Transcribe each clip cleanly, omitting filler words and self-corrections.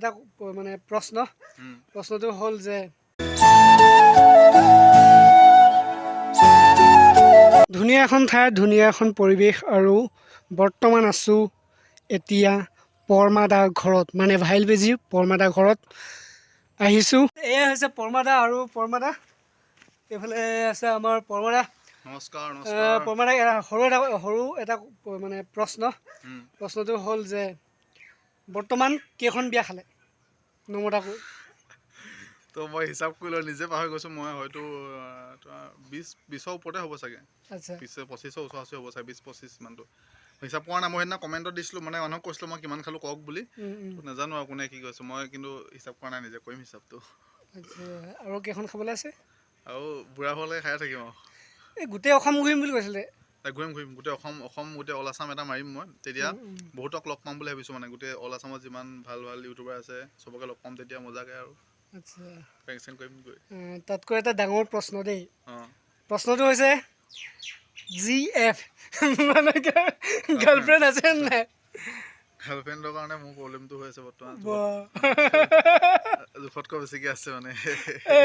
এটা মানে প্ৰশ্ন। প্ৰশ্নটো হ'ল যে ধুনীয়া এখন ঠাই, ধুনীয়া এখন পৰিৱেশ আৰু বৰ্তমান আছোঁ এতিয়া পৰমাদাৰ ঘৰত, মানে ভাইল বেজীৰ পৰমাদাৰ ঘৰত আহিছোঁ। এয়া হৈছে পৰমাদা আৰু পৰমাদা এইফালে আছে আমাৰ পৰমাদা। নমস্কাৰ, নমস্কাৰ। পৰমাদা, এটা সৰু এটা মানে প্ৰশ্ন। প্ৰশ্নটো হ'ল যে বৰ্তমান কেইখন বিয়া খালে নমতাকৈ? তো মই হিচাপ কৰি লৈ নিজে পাহৰি গৈছোঁ। মই হয়তো তোমাৰ 20ৰ ওপৰতে হ'ব চাগে। 20-25ৰ ওচৰা ওচৰি হ'ব চাগে, 20-25 ইমানটো হিচাপ কৰা নাই। মই সেইদিনা কমেণ্টত দিছিলোঁ, মানে মানুহক কৈছিলোঁ মই কিমান খালোঁ কওক বুলি। তো নাজানো আৰু কোনে কি কৈছে, মই কিন্তু হিচাপ কৰা নাই, নিজে কৰিম হিচাপটো। আচ্ছা, আৰু কেইখন খাবলৈ আছে? আৰু বুঢ়া হোৱালৈকে খাই থাকিম আৰু। এই গোটেই অসম ঘূৰিম বুলি কৈছিলে। নাই, ঘূৰিম ঘূৰিম, গোটেই অসম অসম গোটেই অল আছাম এটা মাৰিম মই তেতিয়া। বহুতক লগ পাম বুলি ভাবিছোঁ, মানে গোটেই অল আছামত যিমান ভাল ভাল ইউটিউবাৰ আছে চবকে লগ পাম তেতিয়া মজাকে আৰু প্ৰেংক চেংক কৰিম গৈ। তাতকৈ এটা ডাঙৰ প্ৰশ্ন দেই। অঁ। প্ৰশ্নটো হৈছে জিএফ, মানে গাৰ্লফ্ৰেণ্ড আছে নে নাই? গাৰ্লফ্ৰেণ্ডৰ কাৰণে মোৰ প্ৰব্লেমটো হৈ আছে বৰ্তমান। বাহ। জোখতকৈ বেছিকৈ আছে মানে। এ,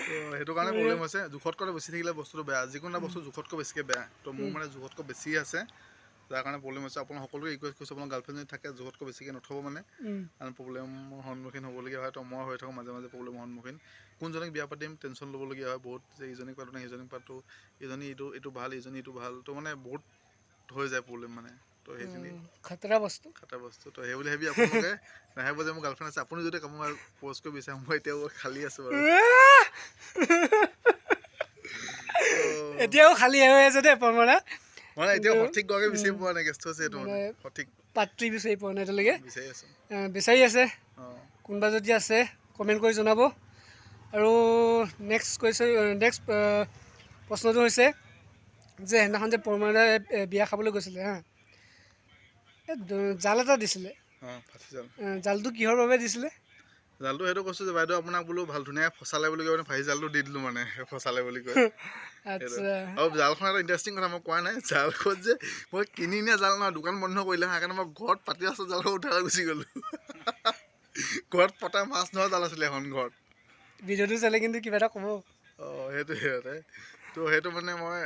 তো সেইটো কাৰণে প্ৰব্লেম হৈছে। জোখতকৈ বেছি থাকিলে বস্তুটো বেয়া, যিকোনো এটা বস্তু জোখতকৈ বেছিকৈ বেয়া। তো মোৰ মানে জোখতকৈ বেছি আছে, যাৰ কাৰণে প্ৰব্লেম হৈছে। আপোনাক সকলোকে ৰিকুৱেষ্ট কৰিছোঁ, আপোনাৰ গাৰ্লফ্ৰেণ্ড যদি থাকে জোখতকৈ বেছিকৈ নথ'ব মানে, কাৰণ প্ৰব্লেমৰ সন্মুখীন হ'বলগীয়া হয়। তো মই হৈ থাকোঁ মাজে মাজে প্ৰব্লেমৰ সন্মুখীন। কোনজনীক বিয়া পাতিম টেনশ্যন ল'বলগীয়া হয় বহুত, যে ইজনীক পাতোঁ নে সিজনীক পাতোঁ, ইজনী এইটো এইটো ভাল, ইজনী এইটো ভাল। তো মানে বহুত হৈ যায় প্ৰব্লেম মানে, তো সেইখিনি। খাতৰা বস্তু। খাটা বস্তু। তো সেই বুলি ভাবি আপোনালোকে নাভাবিব যে মোৰ গাৰ্লফ্ৰেণ্ড আছে। আপুনি যদি কাৰোবাক প'ষ্ট কৰি বিচাৰে, মই এতিয়াও খালী আছোঁ বাৰু। এতিয়াও খালী হৈ আছে দেই পৰমাদা। মানে এতিয়া সঠিক গৰাকী বিচাৰি পোৱা নাই, কেছটো হৈছে এইটো, মানে মানে সঠিক পাত্ৰী বিচাৰি পোৱা নাই এতিয়ালৈকে। বিচাৰি আছোঁ। বিচাৰি আছে। অঁ। কোনোবা যদি আছে কমেণ্ট কৰি জনাব। আৰু নেক্সট কৈছে, নেক্সট প্ৰশ্নটো হৈছে যে সেইদিনাখন যে পৰমাদাই বিয়া খাবলৈ গৈছিলে হা, এই জাল এটা দিছিলে। অঁ, ফাঁচি জাল। জালটো কিহৰ বাবে দিছিলে? জালটো সেইটো কৈছোঁ যে বাইদেউ আপোনাক বোলো ভাল ধুনীয়াকৈ ফচালে বুলি কৈ মানে ফাঁচি জালটো দি দিলোঁ, মানে ফচালে বুলি কৈ। আৰু জালখন এটা ইণ্টাৰেষ্টিং কথা মই কোৱা নাই, জালখন যে মই কিনি নিয়া জাল নহয়, দোকান বন্ধ কৰিলে, সেইকাৰণে মই ঘৰত পাতি আছোঁ জালখন উঠাই গুচি গ'লোঁ। ঘৰত পতা মাছ ধৰা জাল আছিলে এখন ঘৰত। ভিডিঅ'টো চালে কিন্তু কিবা এটা ক'ব। অঁ, সেইটোৱে। তো সেইটো মানে মই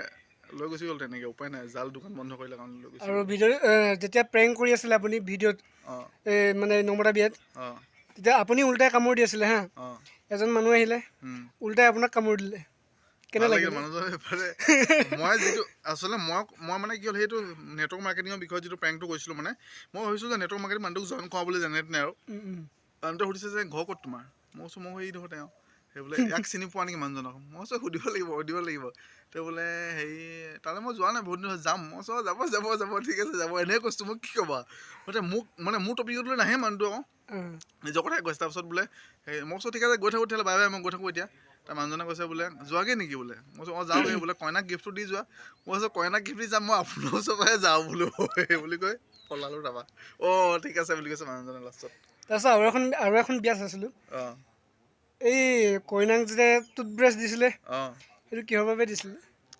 লৈ গুচি গ'লো তেনেকৈ, উপায় নাই, জাল দোকান বন্ধ কৰিলে কাৰণে লৈ গুচি আৰু গ'লো। ভিডিঅ' যেতিয়া প্ৰেংক কৰি আছিলে আপুনি ভিডিঅ'ত, এই মানে নম্ৰতা বিয়াত, তেতিয়া আপুনি উল্টাই কামোৰ দি আছিলে হা, এজন মানুহ আহিলে, উল্টাই আপোনাক কামোৰ দিলে, কেনে ভাল লাগিল লাগিলে? মানুহজনে এইফালে মই যিটো আচলতে মই মানে কি হ'ল, সেইটো নেটৱৰ্ক মাৰ্কেটিঙৰ বিষয়ে যিটো প্ৰেংকটো কৰিছিলোঁ, মানে মই ভাবিছোঁ যে নেটৱৰ্ক মাৰ্কেটিং মানুহটোক জইন কৰা বুলি যেনে তেনে। আৰু মানুহটোৱে সুধিছে যে ঘৰ ক'ত তোমাৰ? মই কৈছোঁ মই এই দেখোঁ তেওঁ সেই বোলে ইয়াক চিনি পোৱা নেকি মানুহজনক? মই কৈছোঁ সুধিব লাগিব, সুধিব লাগিব। তেওঁ বোলে হেৰি তালৈ মই যোৱা নাই বহুত দিন হ'ল, যাম। মই কৈছোঁ যাব যাব যাব, ঠিক আছে যাব, এনেই কৈছোঁ মই, কি ক'বা। মানে মোক মানে মোৰ টপিকলৈ নাহে মানুহটো আকৌ, নিজৰ কথাই কৈছে। তাৰপিছত বোলে সেই মই কৈছোঁ ঠিক আছে গৈ থাকোঁ তেতিয়াহ'লে, বাই বাই, মই গৈ থাকোঁ এতিয়া। তাৰ মানুহজনে কৈছে বোলে যোৱাগৈ নেকি বোলে? মই কৈছোঁ অঁ যাওঁগৈ। বোলে কইনাক গিফ্টটো দি যোৱা। মই কৈছোঁ কইনাক গিফ্ট দি যাম, মই আপোনাৰ ওচৰৰ পৰাই যাওঁ বোলো, সেই বুলি কৈ পলালোঁ। তাৰপৰা অঁ ঠিক আছে বুলি কৈছে মানুহজনে লাষ্টত। তাৰপিছত আৰু এখন বিয়া চাইছিলোঁ। এই কইনাক যে টুথব্ৰাছ দিছিলে, সেইটো কিহৰ বাবে দিছিলে?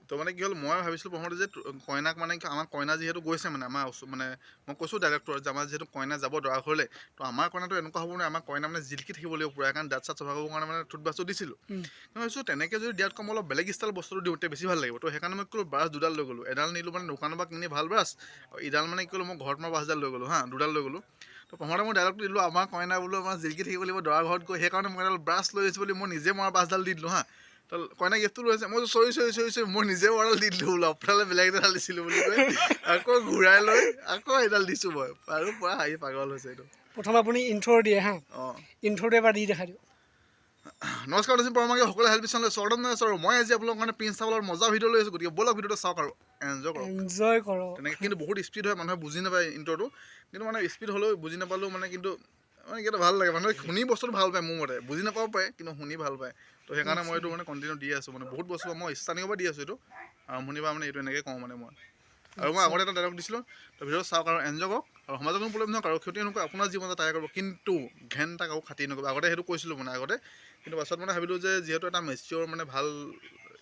তো মানে কি হ'ল, মই ভাবিছিলোঁ প্ৰথমতে যে কইনাক মানে কি আমাৰ কইনা যিহেতু গৈছে, মানে আমাৰ ওচৰ, মানে মই কৈছোঁ ডাইৰেক্টৰ যে আমাৰ যিহেতু কইনা যাব দৰা ঘৰলৈ, তো আমাৰ কইনাটো এনেকুৱা হ'ব নোৱাৰে, আমাৰ কইনা মানে জিলিকি থাকিব লাগিব পূৰা, কাৰণ দাঁত চাত চফা কৰিবৰ কাৰণে মানে টুথব্ৰাছটো দিছিলোঁ। মই ভাবিছোঁ তেনেকৈ যদি দিয়াতকৈ মই অলপ বেলেগ ষ্টাইল বস্তুটো দিওঁ তেতিয়া বেছি ভাল লাগিব। তো সেইকাৰণে মই কি কৰিলোঁ, ব্ৰাছ দুডাল লৈ গ'লোঁ। এডাল নিলোঁ মানে দোকানৰ পৰা কিনি ভাল ব্ৰাছ, আৰু ইডাল মানে কি কৰিলোঁ, মই ঘৰত মই ব্ৰাছডাল লৈ গ'লোঁ, হা দুডাল লৈ গ'লোঁ। তো প্ৰথমতে মই ডাইলগটো দিলোঁ, আমাৰ কইনা বোলো আমাৰ জিলিকি থাকিব লাগিব দৰা ঘৰত গৈ, সেইকাৰণে মই এডাল ব্ৰাছ লৈ আহিছোঁ বুলি মই নিজে মৰা ব্ৰাছডাল দি দিলোঁ। হা, তো কইনা গিফ্টটো লৈ আছে, মই চৰি চৰি চৰি চৰি, মই নিজে মৰাডাল দি দিলোঁ বোলো, আপোনালৈ বেলেগ এডাল দিছিলোঁ বুলি কৈ আকৌ ঘূৰাই লৈ আকৌ এডাল দিছোঁ মই, আৰু পূৰা হাঁহি পাগল হৈছে এইটো। প্ৰথম আপুনি ইণ্ট্ৰ' দিয়ে হা। অঁ। ইণ্ট্ৰ'টো এবাৰ দি দেখাই দিয়ক। নমস্কাৰ দৰ্শক, পৰমাকে সকলো হেল্প চেনেললৈ স্বাগতম জনাইছোঁ আৰু মই আজি আপোনালোকৰ কাৰণে প্ৰিন্স চাবলৰ মজা ভিডিঅ' লৈ আহিছোঁ। গতিকে ব'লক ভিডিঅ'টো চাওক আৰু এনজয় কৰক। এনজয় কৰক। তেনেকৈ কিন্তু বহুত স্পীড হয়, মানুহে বুজি নাপায় ইণ্ট্ৰটো, কিন্তু মানে স্পীড হ'লেও বুজি নাপালেও মানে কিন্তু মানে কিবা এটা ভাল লাগে, মানুহে শুনি বস্তুটো ভাল পায়। মোৰ মতে বুজি নাপাব পাৰে কিন্তু শুনি ভাল পায়। তো সেইকাৰণে মই এইটো মানে কণ্টিনিউ দি আছোঁ, মানে বহুত বস্তু মই ষ্টাৰ্টিঙৰ পৰা দি আছোঁ এইটো, আৰম্ভণিৰ পৰা মানে এইটো এনেকৈ কওঁ মানে মই। আৰু মই আগতে এটা ডাইলগ দিছিলোঁ। তো ভিডিঅ'টো চাওক আৰু এনজয় কৰক আৰু সমাজৰ কোনো প্ৰব্লেম নহওক আৰু ক্ষতি নকৰে, আপোনাৰ জীৱন তাই কৰিব, কিন্তু ঘেণ্টা কাকো খাতি নকৰিব। আগতে সেইটো কৈছিলোঁ মানে আগতে, কিন্তু পাছত মানে ভাবিলোঁ যে যিহেতু এটা মেচিয়ৰ মানে ভাল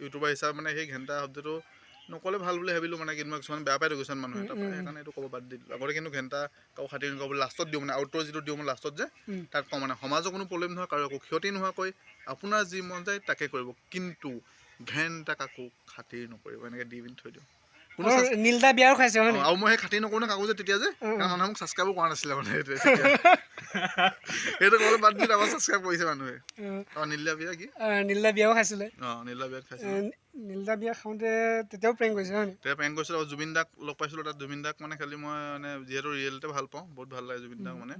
ইউটিউবাৰ হিচাপে মানে সেই ঘেণ্টা শব্দটো নক'লে ভাল বুলি ভাবিলোঁ মানে, কিন্তু কিছুমান বেয়া পাইতো কিছুমান মানুহে, তাৰপৰা সেইকাৰণে এইটো ক'ব বাদ দি দিলোঁ। আগতে কিন্তু ঘেণ্টা কাকো খাতিৰ নকৰোঁ বুলি লাষ্টত দিওঁ, মানে আউটৰ যিটো দিওঁ মই লাষ্টত যে তাত কওঁ, মানে সমাজৰ কোনো প্ৰব্লেম নহয়, কাৰো একো ক্ষতি নোহোৱাকৈ আপোনাৰ যি মন যায় তাকে কৰিব, কিন্তু ঘেণ্টা কাকো খাতিৰ নকৰিব, এনেকৈ দি পিনি থৈ দিওঁ। কোনো আৰু নীলদা বিয়াও খাইছে, হয় নাই? আৰু মই সেই খাতিৰ নকৰোঁ নে কাকো যে তেতিয়া যে কাৰণ মানুহে মোক ছাবস্ক্ৰাইবো কৰা নাছিলে, মানে সেইটোৱে তেতিয়া। সেইটো ক'বলৈ বাদ দি তাৰপৰা ছাবস্ক্ৰাইব কৰিছে মানুহে। অঁ, নীলদা বিয়া কি? নীলদা বিয়াও খাইছিলে। অঁ, নীলদা বিয়াত খাইছিলোঁ। নীলদা বিয়া খাওঁতে তেতিয়াও প্ৰেংক কৰিছে, হয় নাই? তেতিয়া প্ৰেংক কৰিছিলোঁ আৰু জুবিন দাক লগ পাইছিলোঁ তাত। জুবিন দাক মানে খালি মই মানে যিহেতু ৰিয়েলতে ভাল পাওঁ, বহুত ভাল লাগে জুবিন দাক মানে।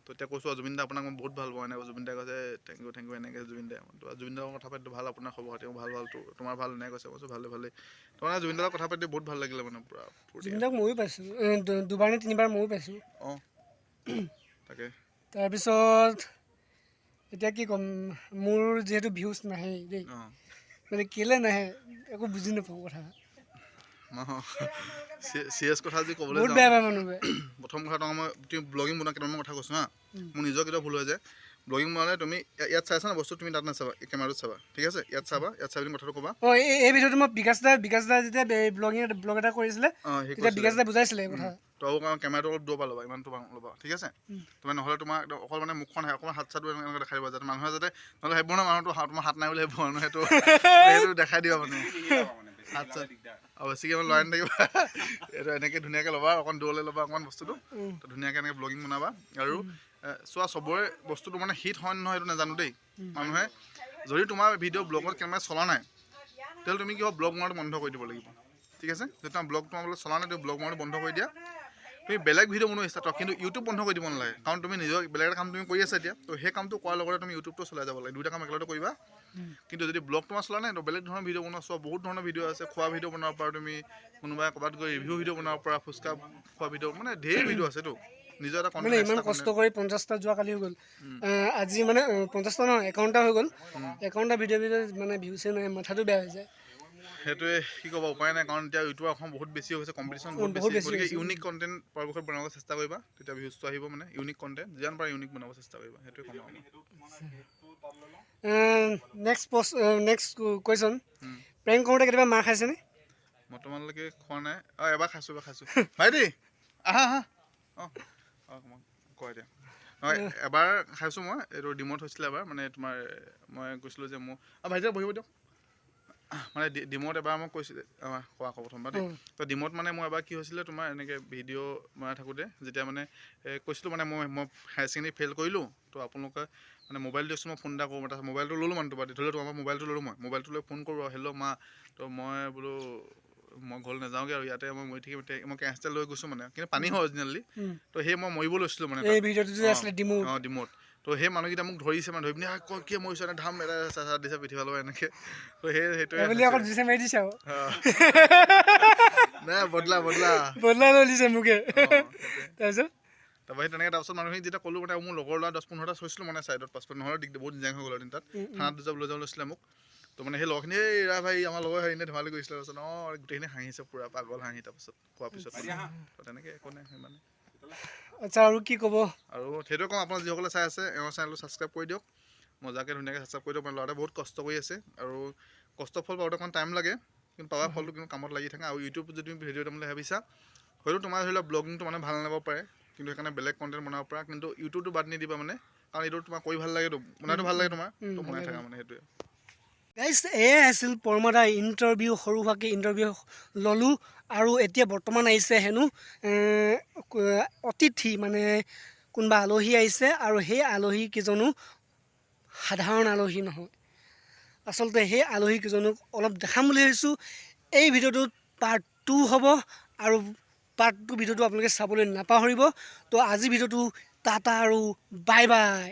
তো এতিয়া কৈছোঁ আৰু, জুবিন দা আপোনাক মই বহুত ভাল পাওঁ এনেকৈ। জুবিন দাই কৈছে thank U, thank U এনেকৈ জুবিন দাই। তো জুবিন দাৰ কথা পাতি ভাল, আপোনাৰ খবৰ খাতি ভাল? ভাল। তো তোমাৰ ভাল এনেকৈ কৈছে। কৈছোঁ ভালে ভালেই। তো মানে জুবিন দাৰ লগত কথা পাতি বহুত ভাল লাগিলে মানে, পূৰা ফূৰ্তি। জুবিন দাক ময়ো পাইছোঁ, দুবাৰ নে তিনিবাৰ ময়ো পাইছোঁ। অঁ, তাকে। তাৰপিছত এতিয়া কি ক'ম, মোৰ যিহেতু ভিউজ নাহেই দেই, মানে কেলৈ নাহে একো বুজি নাপাওঁ কথা। চিৰিয়াছ কথা যদি ক'বলৈ বহুত যাওঁ, বেয়া পায় মানুহবোৰে। প্ৰথম কথা তোমাক মই, তুমি ব্লগিং বনোৱা কেইটামান কথা কৈছোঁ হা। মোৰ নিজৰ কেতিয়াও ভুল হৈ যায়। ব্লগিং বনালে তুমি ইয়াত চাইছা না বস্তু, তুমি তাত নাচাবা, এই কেমেৰাটোত চাবা, ঠিক আছে? ইয়াত চাবা, ইয়াত চাই পিনি কথাটো ক'বা। অঁ, এই ভিডিঅ'টো মই বিকাশ দা যেতিয়া ব্লগিং ব্লগ এটা কৰিছিলে, অঁ, সি তেতিয়া কৈছিলে। বিকাশ দাই বুজাইছিলে এই কথা। তো আৰু কাৰণ কেমেৰাটো অলপ দূৰৰ পৰা ল'বা, ইমানটো ল'বা, ঠিক আছে? তোমাৰ নহ'লে তোমাৰ একদম অকল মানে মুখখন আহে, অকণমান হাত চাত এনেকৈ দেখাই দিবা, যাতে মানুহে যাতে নহ'লে ভাবিব ন মানুহটো তোমাৰ হাত নাই বুলি ভাবিব মানুহে, সেইটো দেখাই দিবা মানে হাত চাত আৰু বেছিকৈ মানে লৰাই নাথাকিবা। এইটো এনেকৈ ধুনীয়াকৈ ল'বা, অকণ দূৰলৈ ল'বা অকণমান বস্তুটো। তো ধুনীয়াকৈ এনেকৈ ব্লগিং বনাবা। আৰু চোৱা, চবৰে বস্তুটো মানে হিট হয় নে নহয় সেইটো নাজানো দেই। মানুহে যদি তোমাৰ ভিডিঅ' ব্লগত কেনেবাকৈ চলা নাই, তেতিয়াহ'লে তুমি কি হ'ব, ব্লগ বনোৱাটো বন্ধ কৰি দিব লাগিব, ঠিক আছে? যদি তোমাৰ ব্লগ তোমাৰ বোলে চলা নাই, তুমি ব্লগ বনোৱাটো বন্ধ কৰি দিয়া, তুমি বেলেগ ভিডিঅ' বনোৱা ষ্টাৰ্ট কৰা, কিন্তু ইউটিউব বন্ধ কৰি দিব নালাগে। কাৰণ তুমি নিজৰ বেলেগ এটা কাম তুমি কৰি আছা এতিয়া, তো সেই কামটো কৰাৰ লগতে তুমি ইউটিউবটো চলাই যাব লাগে। দুইটা কাম একেলগতে কৰিবা। কিন্তু যদি ব্লগ তোমাৰ চলা নাই, তো বেলেগ ধৰণৰ ভিডিঅ' বনোৱা। চোৱা, বহুত ধৰণৰ ভিডিঅ' আছে। খোৱা ভিডিঅ' বনাব পাৰা তুমি, কোনোবাই ক'ৰবাত গৈ ৰিভিউ ভিডিঅ' বনাব পাৰা, ফুচকা খোৱা ভিডিঅ', মানে ধেৰ ভিডিঅ' আছেতো। নিজৰ এটা মানে কণ্টেণ্ট, ইমান কষ্ট কৰি 50টা যোৱা কালি হৈ গ'ল, আজি মানে 50টা নহয়, 51টা হৈ গ'ল। 51টা ভিডিঅ' মানে ভিউছে নাই, মাথাটো বেয়া হৈ যায়। সেইটোৱে কি ক'ব, উপায় নাই। কাৰণ এতিয়া ইউটিউবৰ অসম বহুত বেছি হৈছে, কম্পিটিশ্যন বহুত বহুত বেছি। বেছি গতিকে হৈছে। ইউনিক কণ্টেণ্ট পৰাপক্ষত বনাব চেষ্টা কৰিবা, তেতিয়া ভিউজটো আহিব। মানে ইউনিক কণ্টেণ্ট যিমান পাৰা ইউনিক বনাব চেষ্টা কৰিবা, সেইটোৱে ক'ম আৰু মই। Next post, next question, prank কৰোঁতে কেতিয়াবা মাৰ খাইছেনে? বৰ্তমানলৈকে খোৱা নাই। অঁ, এবাৰ খাইছোঁ, এবাৰ খাইছোঁ। ভাইটি আহা, আহা। অঁ অঁ, মই কোৱা এতিয়া নহয়, এবাৰ খাইছোঁ মই। এইটো ডিমত হৈছিলে এবাৰ, মানে তোমাৰ মই কৈছিলোঁ যে মোৰ অঁ ভাইটি বহিব দিয়ক। মানে ডিমত এবাৰ মই কৈছিলে, অঁ কোৱা আকৌ প্ৰথমবাৰ দেই। তো ডিমত মানে মই এবাৰ কি হৈছিলে, তোমাৰ এনেকৈ ভিডিঅ' বনাই থাকোঁতে যেতিয়া মানে কৈছিলোঁ, মানে মই হায়াৰ ছেকেণ্ডেৰী ফেইল কৰিলোঁ, তো আপোনালোকে মানে মোবাইল দিয়কচোন, মই ফোন এটা কৰোঁ। তাৰপিছত মোবাইলটো ল'লোঁ, মানে তোমাৰ ধৰি লওক তোমাৰ মোবাইলটো ল'লোঁ, মই মোবাইলটো লৈ ফোন কৰোঁ আৰু, হেল্ল' মা, তো মই বোলো মই ঘৰলৈ নাযাওঁগৈ আৰু ইয়াতে মই মৰি থাকিম। এতিয়া মই কেৰাচিন তেল লৈ গৈছোঁ মানে, কিন্তু পানী হয় অৰিজিনেলি। তো সেই মই মৰিব লৈছিলোঁ মানে এই তাত। ভিডিঅ'টো যে আছিলে ডিমু। অঁ, ডিমত। তো সেই মানুহকেইটা মোক ধৰিছে, মানে ধৰি পিনি কয় কিয় মৰিছ, এনে ধাম এটা চেঁচা দিছে পিঠি ফালৰ পৰা এনেকৈ। তো সেই সেইটোৱে বুলি আকৌ জুইছে মাৰি দিছে আৰু। অঁ। নাই, বদলা বদলা। বদলাই লৈ দিছে মোকে। অঁ, সেইটোৱে। তাৰপিছত? তাৰপৰা সেই তেনেকৈ তাৰপিছত মানুহখিনি যেতিয়া ক'লোঁ, মানে মোৰ লগৰ ল'ৰা 10-15টা থৈছিলোঁ মানে ছাইডত পাছপৰ্ট, নহ'লে দিগদাৰ, বহুত জেং হৈ গ'ল এদিন তাত। থানাত যাব লৈ যাব লৈছিলে মোক। তো মানে সেই লগৰখিনি, এই ৰা ভাই আমাৰ লগৰ হেৰি ধেমালি কৰিছিলে। তাৰপিছত অঁ গোটেইখিনি হাঁহিছে পূৰা পাগল হাঁহি তাৰপিছত কোৱাৰ পিছত মানে। তো তেনেকৈ একো নাই সিমানে। আচ্ছা, আৰু কি ক'ব? আৰু সেইটোৱে কওঁ, আপোনাৰ যিসকলে চাই আছে, এওঁৰ চেনেলটো ছাবস্ক্ৰাইব কৰি দিয়ক, মজাকৈ ধুনীয়াকৈ ছাবস্ক্ৰাইব কৰি দিয়ক। মানে ল'ৰাটোৱে বহুত কষ্ট কৰি আছে আৰু কষ্ট ফল পাওঁতে অকণমান টাইম লাগে, কিন্তু পাবা ফলটো, কিন্তু কামত লাগি থাকে। আৰু ইউটিউব যদি তুমি ভিডিঅ' দিম বুলি ভাবিছা, হয়তো তোমাৰ ধৰি লোৱা ব্লগিংটো মানে ভাল নাপাব পাৰে, কিন্তু সেইকাৰণে বেলেগ কণ্টেণ্ট বনাব পাৰা, কিন্তু ইউটিউবটো বাদ নিদিবা। মানে কাৰণ এইটো তোমাৰ কৰি ভাল লাগেতো, বনাইতো ভাল লাগে তোমাৰ, তো বনাই ভাল থাকা মানে সেইটোৱে। গাইজ, এয়াই আছিল পৰমাদাৰ ইণ্টাৰভিউ। সৰু সুৰাকৈ ইণ্টাৰভিউ ল'লোঁ আৰু এতিয়া বৰ্তমান আহিছে হেনো অতিথি, মানে কোনোবা আলহী আহিছে। আৰু সেই আলহী কেইজনো সাধাৰণ আলহী নহয়। আচলতে সেই আলহী কেইজনক অলপ দেখাম বুলি ভাবিছোঁ। এই ভিডিঅ'টোত পাৰ্ট 2 হ'ব আৰু পাৰ্ট 2 ভিডিঅ'টো আপোনালোকে চাবলৈ নাপাহৰিব। তো আজি ভিডিঅ'টো টাটা আৰু বাই বাই।